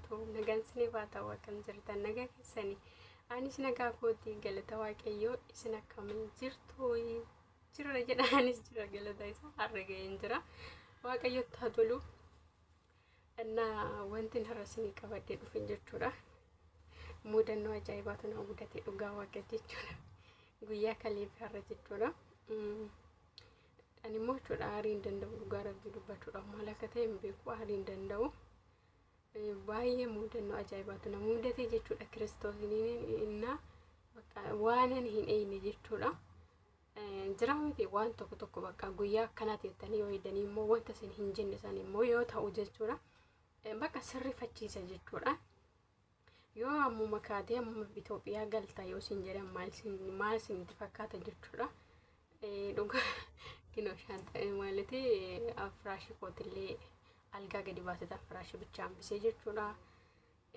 Waaqayyootu nagaan isiniif haa ta'u. Akkam jirtan? Nagaa keessanii? Anis nagaa kootii, galata Waaqayyoo. Isin akkamii jirtu? Jira jedha, anis jira, galata isaa har'a ga'een jira. Waaqayyotti haa tolu. Innaa wanti har'a isinii qabadhee dhufe jechuudha. Mudannoo ajaa'ibaatu na mudate, dhugaa Waaqa jechuudha. Guyyaa kaleef har'a jechuudha. Ani immoo jechuudha aarii hin danda'u, dhugaa Rabbii dubbachuudhaaf maal akka ta'e hin beeku, aarii hin danda'u. Baay'ee mudannoo ajaa'ibaatu na mudate jechuudha. Kiristoosiniin innaa waan ani hin eeyne jechuudha. Jira miti, waan tokko tokko bakka guyyaa akkanaati jettanii yoo eegdanii immoo wanta isin hin jenne san immoo yoo ta'u jechuudha. Bakka sirrifachiisa jechuudha. Yoo ammuma kaatee ammuma Itoophiyaa galta yoo isin jedhan maal isinitti fakkaata jechuudha. Dhugaa kinoo shaanta maaliti, firaashii kootillee algaa gadi baasetan firaashii bichaa hambisee jechuudha.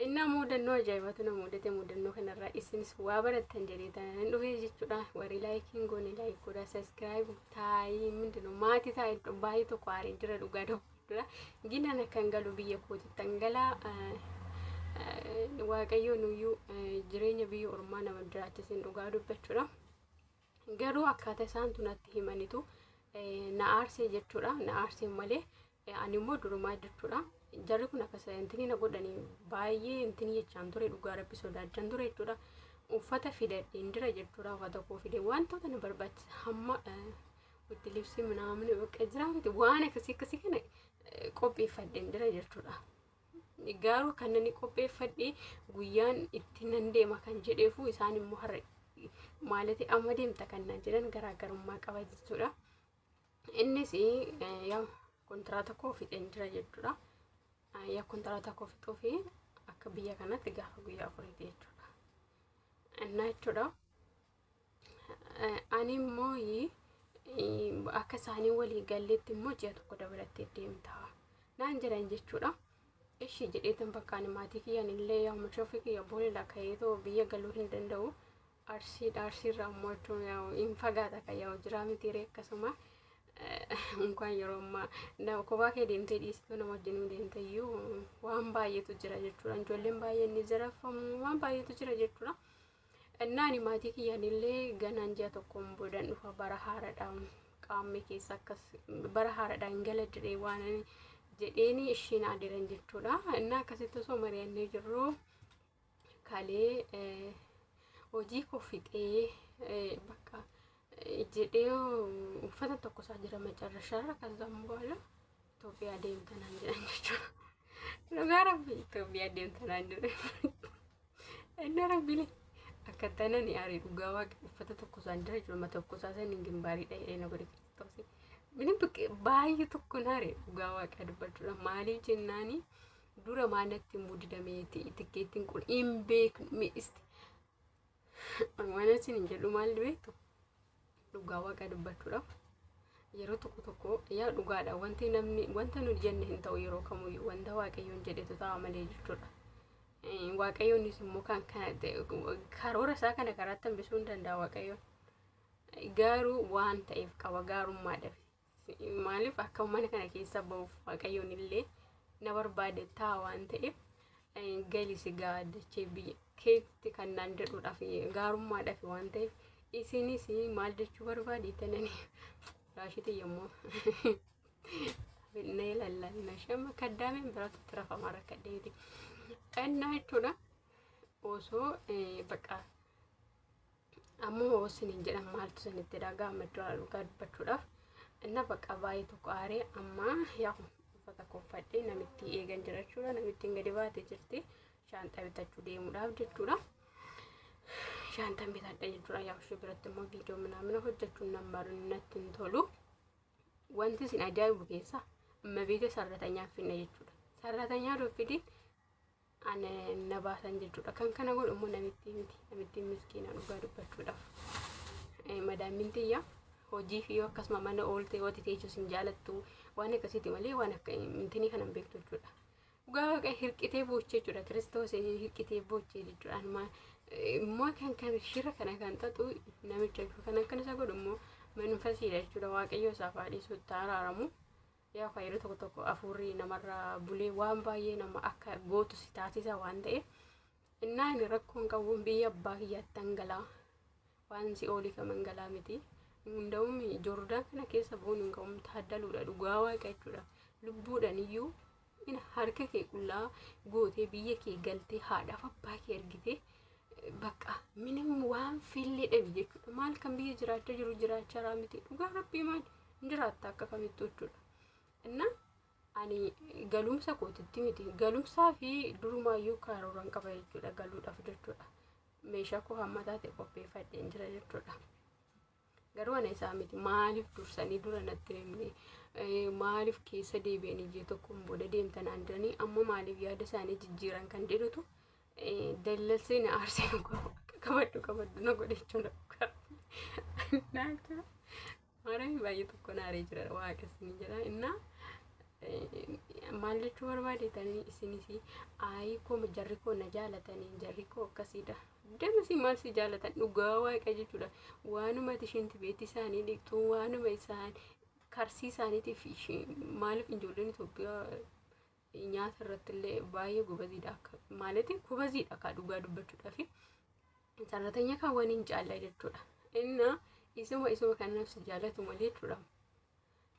Innaa mudannoo ajaa'ibatu na mudate. Mudannoo kanarraa isinis waa barattan jedhee tanan dhufee jechuudha. Warri like hin goone like godhaa, subscribe taayii mindinu maatii taayii. Baay'ee tokko aariin jira, dhugaa dubbachuudha. Ginan akkan galu biyya kootitti galaa. Waaqayyoon nuyyuu jireenya biyya ormaa nama jiraachisin, dhugaa dubbachuudha. Garuu akkaataa isaan natti himanitu na aarsee jechuudha. Na aarsee malee ani immoo durumaa jechuudha. Jarri kun akkas intini na godhanii baay'ee intini jechaan ture, dhugaa Rabbi sodaachaan ture jechuudha. Uffata fidadheen jira jechuudha. Uffata koo fide, wantoota na barbaachisa hamma itti libsii minaamin bakka jira miti, waan akkasii akkasii kana qopheeffadheen jira jechuudha. Garuu kan inni qopheeffadhe guyyaan itti nan deema kan jedheefu isaan immoo har'a maalati amma deemta kan naan jedhan garaagarummaa qaba jechuudha. Innis yaa kontiraata koo fixeen jira jechuudha. Yaa kontiraata koo fixuu fi akka biyya kanatti gaafa guyyaa 4ti jechuudha. Innaa jechuudha. Ani immoo akka isaanii walii galleetti immoo ji'a 1 dabalattee deemta naan jedhan jechuudha. Ishii jedheetan bakka ani maatii kiyyaan illee yaa mucaa kiyya booleedha ka'eetoo biyya galuu hin danda'u. Arsiidha, Arsiirraa immoo jechuun hin fagaata kan yaa jiraa mitiiree, akkasuma unkaan yeroo ammaa kophaa kee deemtee dhiisituu nama wajjin deemte iyyuu waan baay'eetu jira jechuudha. Ijoolleen baay'een ni zarafamu, waan baay'eetu jira jechuudha. Innaani maatii kiyyaan illee ganaan ji'a 1n boodan dhufa, bara haaraadhaan qaamni keessa akkas bara haaraadhaan gala jedhee waan jedheeni ishiin adeeran jechuudha. Innaa akkasitti osoo mari'annee jirru kalee hojii koo fixee bakka jedhee uffata tokko isaa jira macarrashaarra ከዛም በኋላ Itoophiyaa deemta naan jedhan jechuudha. Dhugaa Rabbi, Itoophiyaa deemta naan jedhan. Inni Rabbilee akka tanani arii, dhugaa Waaqa, uffata tokko isaan jira jechuudha. Tokko isaa saniin gimbaarii dhahee na godhe Kiristoos. Mini baay'ee tokko naare, dhugaa Waaqa dubbachuudha. Maaliif jennaani, dura maalatti mudidamee tikkeettiin kun hin beeknu mi'isti. Waan isin hin jedhu maal beektu, dhugaa Waaqa dubbachuudhaaf yeroo tokko tokko yaa dhugaadha, wanti namni wanta nu jenne hin ta'u yeroo kamuyyuu, wanta Waaqayyoon jedhetu ta'a malee jechuudha. Waaqayyoonis immoo kan karoora isaa kana karaatti hambisuu hin danda'a Waaqayyoon. Garuu waan ta'eef qaba, gaarummaadhaaf. Maaliif akka mana kana keessa ba'uuf Waaqayyoon illee na barbaade ta'a waan ta'eef, gali si dachee biyya keetti kan naan jedhuudhaaf, gaarummaadhaaf waan ta'eef. Isinis maal jechuu barbaade tanani raashiti yommuu na ilaallanna shama kaddaameen biraatti rafamaa rakkadheeti. Innaa jechuudha osoo bakka ammoo hoosiniin jedhan maaltu sanitti dhaga'ama dhugaa dubbachuudhaaf. Inna bakka baay'ee tokko aaree amma yaa uffata koffadhee namitti eegan jira jechuudha. Namittiin gadi baatee jirti shaanxaa bitachuu deemuudhaaf jechuudha. Shaanxaan bitadha jechuudha. Yaa ishee biratti immoo viidiyoo minaamina hojjechuun nama natti hin tolu. Wanti isin ajaa'ibu keessa amma beekte sarratanyaan finna jechuudha. Sarratanyaa fidin ana na baasan jechuudha. Kan kana godhu immoo namittii miti. Namittiin miskiina, dhugaa dubbachuudhaaf. Madaammin tiyya hojii fi yoo akkasuma mana oolte yoo teessus hin jaalattu, waan akkasiiti malee waan akka intinii kana hin beektu jechuudha. Dhugaa Waaqa hirqitee boochee jechuudha. Kiristoos hirqitee boochee jechuudha. Immoo kan shira kana kan xaxu namicha, kan akkana isa godhu immoo manfasiidha jechuudha. Waaqayyo isaaf haa dhiisutti araaramu. Yaa yeroo tokko tokko afuurri namarraa bulee waan baay'ee nama akka gootu si taasisa waan ta'eef, innaa inni rakkoon qabu biyya abbaa kiyyaatti dhangalaa waan si oolii kaman galaa miti. Hunda'uun Joordaan kana keessa bu'uun hin qabu taaddaluudha dhugaa waaqa jechuudha. Lubbuudhaan iyyuu harka kee qullaa gootee biyya kee galtee haadhaaf abbaa kee argitee bakka minim waan fillee dhabi jechuudha. Maal kan biyya jiraachaa jiru jiraachaa jiraa miti, dhugaa rabbii maal hin jiraatta akka kamittuu jechuudha. Inna ani galumsa kootitti miti, galumsaa fi durumaayyuu karooraan qaba jechuudha galuudhaaf jechuudha. Meeshaa koo hamma taate qopheeffadheen jira jechuudha. Garuu ana isaa miti, maaliif dursanii dura natti himne, maaliif keessa deebi'anii ji'a tokkoon booda deemtan aan jedhanii amma maaliif yaada isaanii jijjiiran kan jedhutu dallalsee na aarsee na qabadhu qabadhu na godhe jechuudha. Maarami baay'ee tokko na aaree jira waaqa isin jedha. Innaa maal jechuu barbaadetanii isinis ayii koo jarri koo na jaalatanii jarri koo akkasiidha. Deemsi maal si jaalatan dhugaa waaqa jechuudha. Waanuma ishiin beetti isaanii dhiqxuu waanuma isaan karsii isaaniitiif maaliif ijoolleen Itoophiyaa nyaata irratti illee baay'ee gobaziidha akka maaliif gobaziidha akka dhugaa dubbachuudhaaf sarratanya kan waan hin caalla jechuudha. Innaa isuma kanaaf si jaalatu malee jechuudha.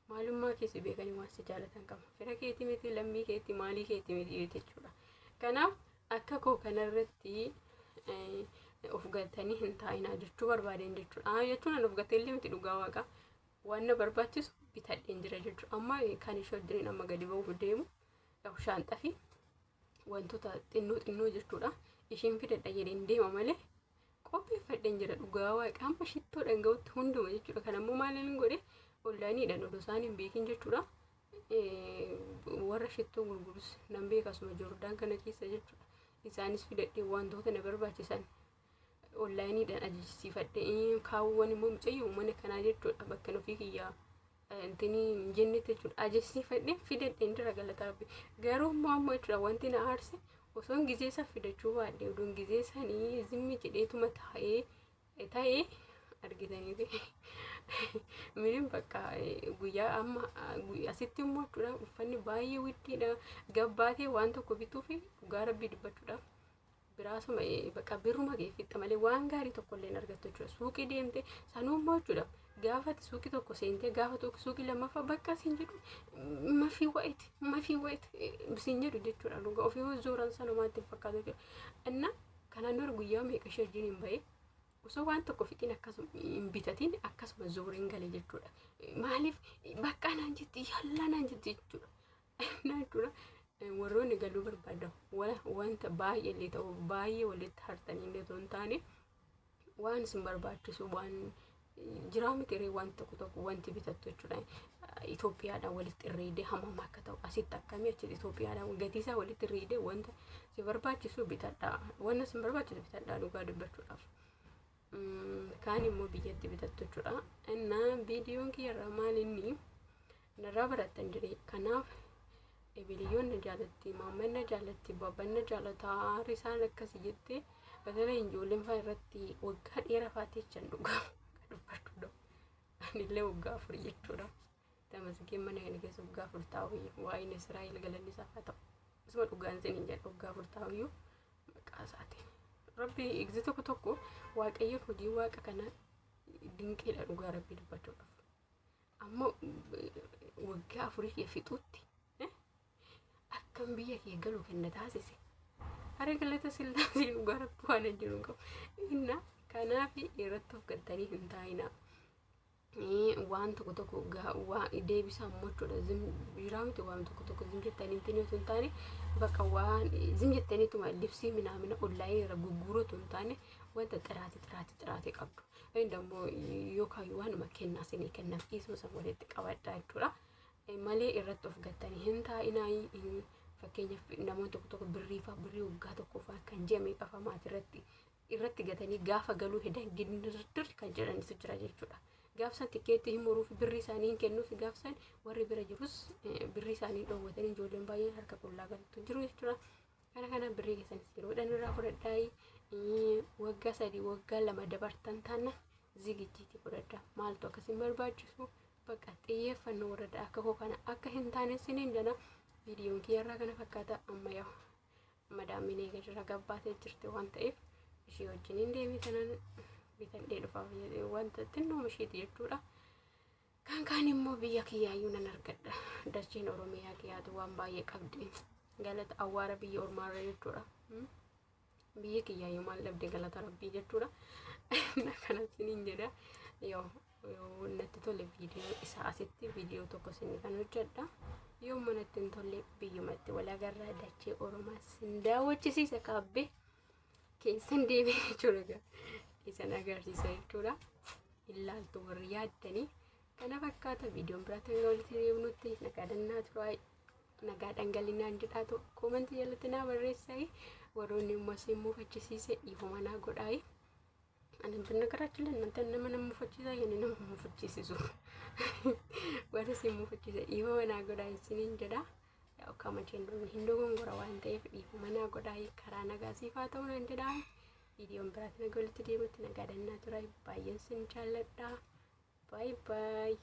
Maalummaa keessi beekanii waan si jaalatan qaba. Fira keetii miti, lammii keetii, maalii keetii miti jechuudha. Kanaaf akka koo kanarratti of galtanii hin taa'inaa jechuu barbaadeen jechuudha. Jechuun an of gatee illee miti dhugaa waaqa. Waan na barbaachisu bitadheen jira jechuudha. Amma kan ishee wajjiniin amma gadi ba'uuf deemu shaanxaa fi wantoota xinnoo xinnoo jechuudha. Isheen fidadha jedheen deema malee qopheeffadheen jira dhugaa waaqa. Amma shittoo dhanga'utti hunduma jechuudha. Kanammoo maaliin godhe onlaayiniidhaan odoo isaan hin beekin jechuudha. Warra shittoo gurgurus nan beeka asuma Joordaan kana keessa jechuudha. Isaanis fidadhee wantoota na barbaachisan onlaayiniidhaan ajajsiifadhee kaawwan immoo mucayyoo mana kanaa jechuudha bakka ofii kiyyaa intinii hin jennetti jechuudha ajajsiifadhee fidadheen jira galataa rabbi. Garuu immoo amma jechuudha wanti na aarse osoon gizee isaa fidachuu baadhee odoon gizee sanii zimmi jedheetuma taa'ee ta'ee argitaniiti. Minin bakka guyyaa amma asitti immoo jechuudha uffanni baay'ee widdiidha gabbaatee waan tokko bituuf dhugaa rabbii dubbachuudhaaf biraasuma bakka birruma geeffitta malee waan gaarii tokko illee hin argattu jechuudha. Suuqii deemte sanuu immoo jechuudha gaafa suuqii tokko seentee gaafa suuqii lammaffaa bakka siin jedhu mafii wa'iti mafii wa'iti siin jedhu jechuudha. Dhugaa ofii zooran sanumaatti hin fakkaatu jechuudha. Inna kanaan dura guyyaa meeqa ishee wajjin hin bahee osoo waan tokko fixiin akkasuma hin bitatiin akkasuma zooreen gale jechuudha. Maaliif bakka naan jetti yallaa naan jetti jechuudha. Jechuudha warroonni galuu barbaadan wanta baay'ee illee ta'u baay'ee walitti hartanii illee otoo hin taane waan isin barbaachisu waan jiraa miti ree waan tokko tokko wanti bitattu jechuudha. Itoophiyaadhaan walitti irreedee hammam akka ta'u asitti akkamii achitti Itoophiyaadhaan gatii isaa walitti irreedee wanta si barbaachisu bitadhaa. Wanta si barbaachisu bitadhaa dhugaa dubbachuudhaaf. Kaan immoo biyyatti bitattu jechuudha. Innaa viidiyoon kiyyarraa maal inni narraa barattan jedhee kanaaf ebiliyyoon na jaalatti, maamman na jaalatti, babban na jaalataa isaan akkasii jettee በተለይ ijoolleen fa'aa irratti waggaa dheeraa fa'aa teechan dhugaa dubbachuudha. Anillee waggaa 4 jechuudha. Tamasgeen mana kana keessa waggaa 4 taa'u waa'een Israa'el galanni isaaf haa ta'u. Isuma dhugaan isin jedha waggaa 4 taa'u maqaa isaatiin. Rabbi igzi tokko tokko waaqayyoon hojii waaqa kana dinqiidha dhugaa rabbii dubbachuudhaaf. Amma waggaa 4 kee fixutti akkam biyya kee galu kan na taasise. Haree galata sillaasee dhugaa rabbi waan hin jiru qabu. Inna kanaaf irratti of gattanii hin taa'inaa. Waan tokko tokko deebisaa immoo jechuudha. Biraa miti waan tokko tokko zim jettanii ittiin otoo hin taane bakka waan zim jettaniituma libsii minaamina onlaayinii irra gurguruu otoo hin taane wanta xiraati xiraati xiraati qabdu. Inni immoo yookaan waanuma kennaa isinii kennaaf dhiisuma san walitti qabadhaa jechuudha. Malee irratti of gattanii hin taa'inaa. Fakkeenyaaf namoonni tokko tokko birrii fa'aa birrii waggaa tokko fa'aa kan ji'a meeqa fa'aa maatii irratti gatanii gaafa galuu hedan gindirdir kan jedhanitu jira jechuudha. Gaafsan tikeetti hin muruuf birrii isaanii hin kennuuf gaafsan warri bira jirus birrii isaanii dhoowwatanii ijoolleen baay'een harka qullaa galtu jiru jechuudha. Kana kana birrii keessanis yeroodhaan irraa fudhadhaa waggaa 3 waggaa 2 dabartan taana zigijjiitii fudhadhaa. Maaltu akkasiin barbaachisu Bakka xiyyeeffannoo warra akka koo kana akka hin taane siniin jedha. Viidiyoon kiyyarraa kana fakkaata. Amma yaa madaamiin eega jira gabbaatee jirti waan ta'eef ishee wajjiniin deemee tanan bitadhee dhufaaf wanta xinnoo isheeti jechuudha. Kan kaan immoo biyya kiyyaayyuu nan argadha. Dacheen Oromiyaa kiyyaatu waan baay'ee qabdi. Galata awwaara biyya ormaarra jechuudha. Biyya kiyyaayyuu maal dhabde, galata rabbii jechuudha. Kana siniin jedha. Yoo natti tole viidiyoo isaa asitti viidiyoo tokko sinii kan hojjedha. Yoo manatti hin tolle biyyumatti wal agarraa, dachee Oromaa sin daawwachisiisa, kaabbee keessan deemee jechuudha. Isan agarsiisa jechuudha. Ilaaltu warri yaaddanii. Kana fakkaata viidiyoon biraatti hanga walitti deemnutti nagaa dannaa turaa, nagaa dhangalinaan jedhaatu koomantii jalatti naa barreessaa. Warroonni immoo isin muufachisiise dhiifama naa godhaayi. Ani በነገራችን ላይ እናንተ nama nama mufachiisaa yookiin nama mufachiisisu, warri isin mufachiise dhiifama naa godhaa isiniin jedha. Yaa kama jennu hin dogongora waan ta'eef dhiifama naa godhaa, karaa nagaa siif haa ta'u naan jedha. Viidiyoon biraatti nagaa walitti deemutti nagaa dannaa turaa, baay'een sin jaalladha. Bye bye.